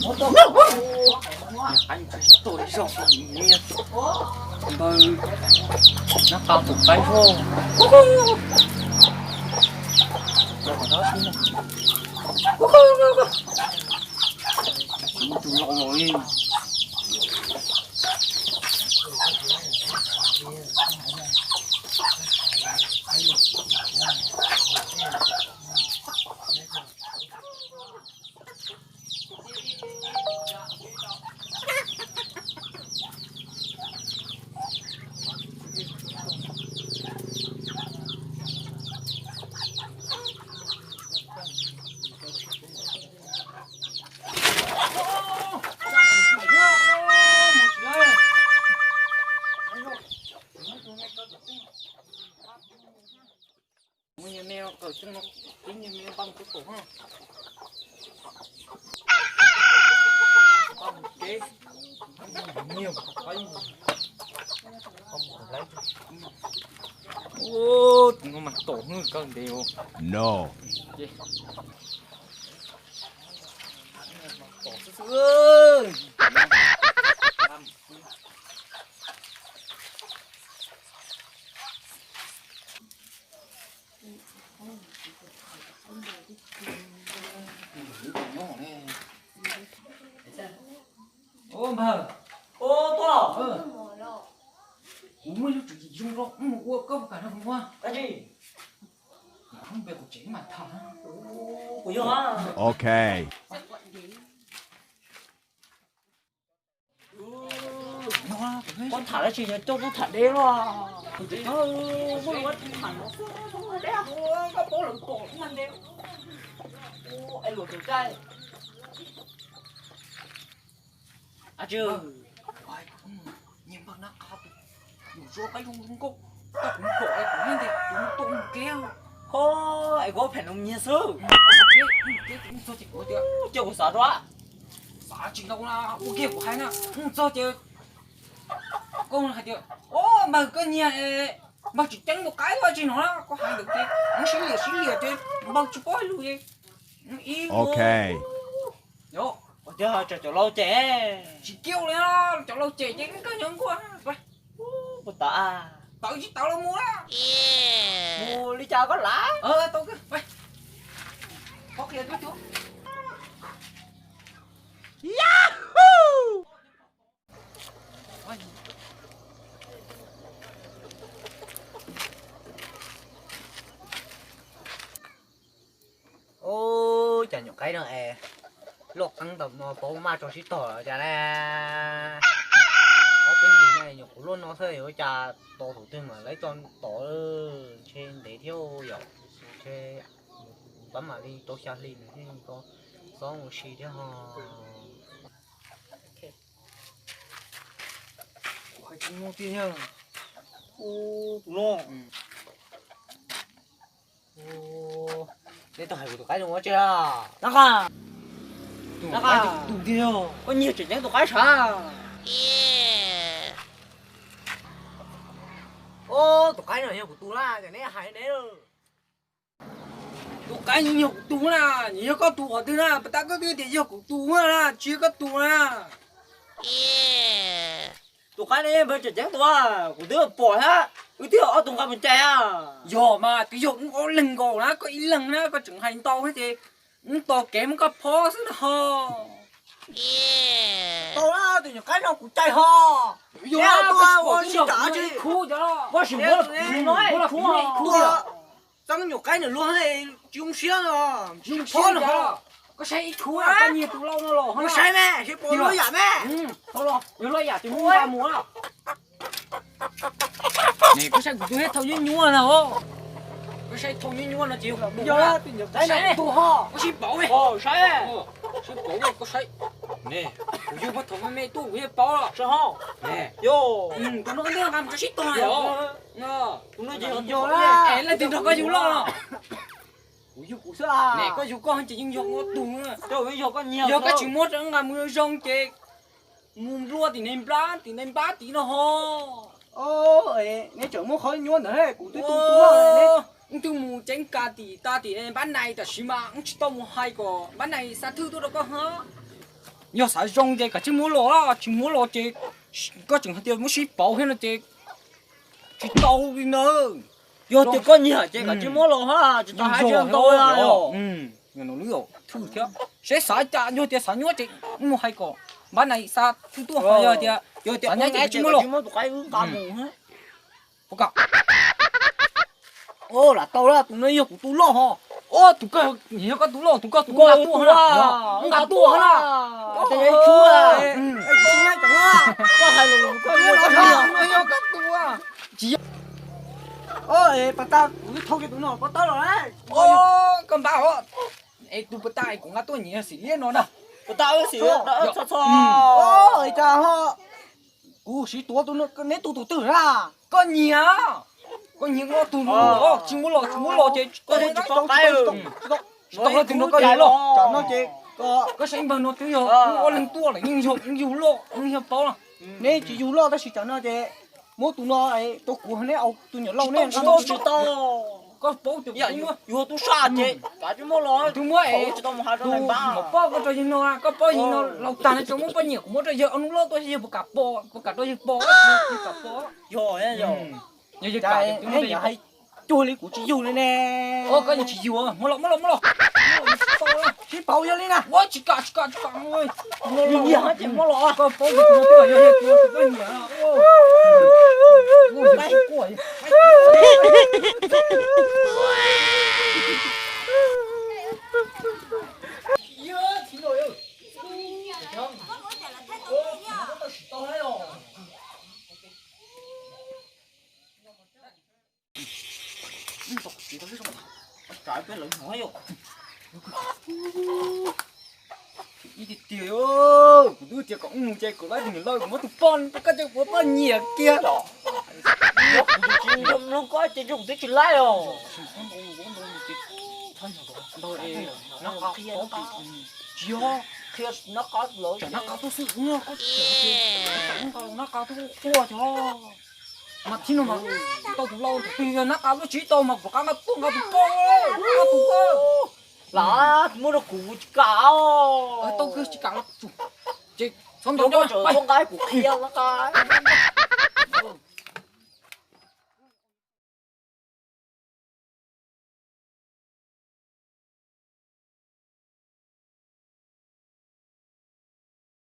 Niag qaib ntsis tuaj ib zaug niag npawg nab qa tus qaib zog. Tus laus los li. Tus no mas tom hwj kawg nte os. No. Tom xwb xwb. Ua npawg, ua tuaj los. Kuv muaj ib lub tswv yim zoo rau mus ua koj puas kam rau kuv ua. Dab tsi? Kuv npe kuv tsev mas tham. Kuv yog. Ok. Koj tham dab tsi coj tuaj tham deb los? Kuv tsev nyob muaj lus tham no xwb deb, koj paub lawv pom mas nte. Es luag tus caij. Ab tsi, niag npawg nab qa tus yus tso qaib zoo zoo nkauj, tau kuv kom es kuv yeej tias kuv mus tau mus kev. Ho, es kuv phem nus nyiag xwb. Mus kev, mus kev ces mus txog ces kuv tias, cia kuv xav rau. Xav tsis tau na, ua kiag kuv hais na, mus txog ces koj hais tias, o, npawg koj nyiag, npawg tsis ceeb tus qaib dab tsi no na, koj hais ntawd ces mus sib liam sib liam ces npawg tsis paub lus ces ib. Ok. Yog, ua tiag tsam cov laus cem. Tsis kiau li, cov laus cem ces koj nyob nkuaj. Puas tawv? Tawv tsis tawv los mus. Mus li cas koj lav? Tau, koj qhia koj cuab. Ub, cas nyuam qaib no es loj qeeb tau no paub maj tso sib tog los cas na. Ob peb hlis no nyuam qhuav luaj no xwb yuav ua cas tos thaum twg mas lawv tso tom, ntshe ntev thiab yom. Ntshe tab mam li rau xya hli nws thiaj tso xob ua si thiab ho. Kuv hais tsis muaj tiag. Ub, tus no. Neb tau hais kuv tus qaib no ua tsi a? Nab qa, nab qa, tus tiag, koj nyiag tseem ceeb tus qaib sav. Ub, tus qaib no yog kuv tus na, neb hais neb. Tus qaib no yog kuv tus na, nws yog koj tus qhov twg na? Pas tab koj twb tias yog kuv tus na, tsis yog koj tus na. Tus qaib no npawg tseem ceeb tus, kuv twb pom thiab, wb twb ob tug nqa mus cais a. Yog mas twb yog wb ob leeg nkaus na, koj ib leeg na, koj tseem hais ntau thiab ces wb tos kev muab koj phob xwb na ho. Tau na, tus nyuam qaib no kuv cais ho. Yog, ua sib tsam tsis khub cov. Koj sim muab, muab los kuv ib khub. Txeeb nyuam qaib nws luag tsis zoo siab no. Zoo siab no. Koj saib ib khub, koj nyiag tus lauj no los, koj saib me, saib pom luaj yam me. Tau los, yog luaj yam ces muab nqa mus. Ne, koj saib kuv tus thiab thaum nyuaj nyuaj na. Koj saib thaum nyuaj nyuaj no ces yog kuv tus. Koj saib, koj sib pauv me. Saib, sib pauv me, koj saib. Ne, kuv yug pab thaum me me tuaj kuv yeej paub los. Saib ho. Ne, yog, tus no nqa mus tso sib tog na. Tus no ces yog leej twg nrog koj yug loj los? Kuv yug kuv xwb. Ne, koj yug koj ces yeej yog koj tus. Yog koj tsis muab rau nqa mus zoo ces mus nplua tim neeg nplab, tim neeg npab tid no ho. Neb tseem muab qhov nyuaj ntawd, kuv twb tu tu loj ne. Wb twb mus ceev kas tim tas tim npab nais tam sim mas wb tsis tau mus hais kom npab nais xa thwj tuaj rau koj ho. Yog xav zoo ces kav tsij muab los, tsis muab los ces koj tseem hais tias muab sib pauv thiab no ces tsis tau li na. Yog tias koj nyiam ces kav tsij muab los ha, tsis tau hais tias ntau li os. Seb xav cas, yog tias xav nyuaj ces mus hais kom npab nais xa thwj tuaj, yog tias, yog tias xav nyab ces kav tsij muab los. Lam tau lawm, tus no yog kuv tus loj ho. Tus koj, yog koj tus loj, tus koj tus nqa tuaj na. Nqa tuaj na. Koj hais lus koj yuav los no yog koj tus. Tsis yog. Pas tas kuv twb thau kiag tus no pob tawb los. Koj npab os. Es tus pas tas kuv nqa tuaj nyiam xim liab no na. Pas tas xim liab txho txho. Cas ho kuv siv tuav tus no, neb tus tus twg na? Koj nyiam, koj nyiam nqa tus no los, tsis muab los, tsis muab los ces koj tsis tau tus no koj yuav los. Tam no ces koj saib npawg no twb yog ua leej tuaj lawm, yeej yug loj, yeej yog paub na. Neb tsis yug loj tab sis tam no ces muab tus no rau kuv, neb ua tus nyuam lauj, neb tsis tau. Koj paub tias yug tub sab ces kav tsij muab los, twb muab es tsis tau mus hais rau npab. Poj koj rau yawg no, koj paub yawg no laus tag no tseem muab poj niam kuv muab rau yawg, ob hnub loj tuaj yawg puas kam pom, puas kam rau yawg pom, yawg kam pom. Yog, yog. Yog yawg kam, neb nyiam hais cuag li kuv tsis yug li ne. Koj yeej tsis yug, muab los, muab los, muab los. Sib pauv yog li na. Ua tsis kam, tsis kam, tsis kam. Yog ces muab los. Koj paub tias tus no twb yog yawg tus poj niam. Ib tiag tiag, kuv twb tias kom mus ces kuv laib tus niam loj, kuv muab tus poj, koj ces kuv poj nyiam kiag. Kuv tsis mloog koj ces kuv twb tsis laib os. Tsis yog, qhia nab qa tuaj xwb, nab qa tuaj quaj cov. Mas thib no mas tau tus lau tus twg yog nab qa tuaj tsis tau mas kuv rov qab nqa tuaj nqa tus poj, nqa tus poj. Lam muab rau kuv tsis kam. Tau kawg tsis kam los. Ces txhob ntaus nco, tuaj nqa kuv qhia nab qa.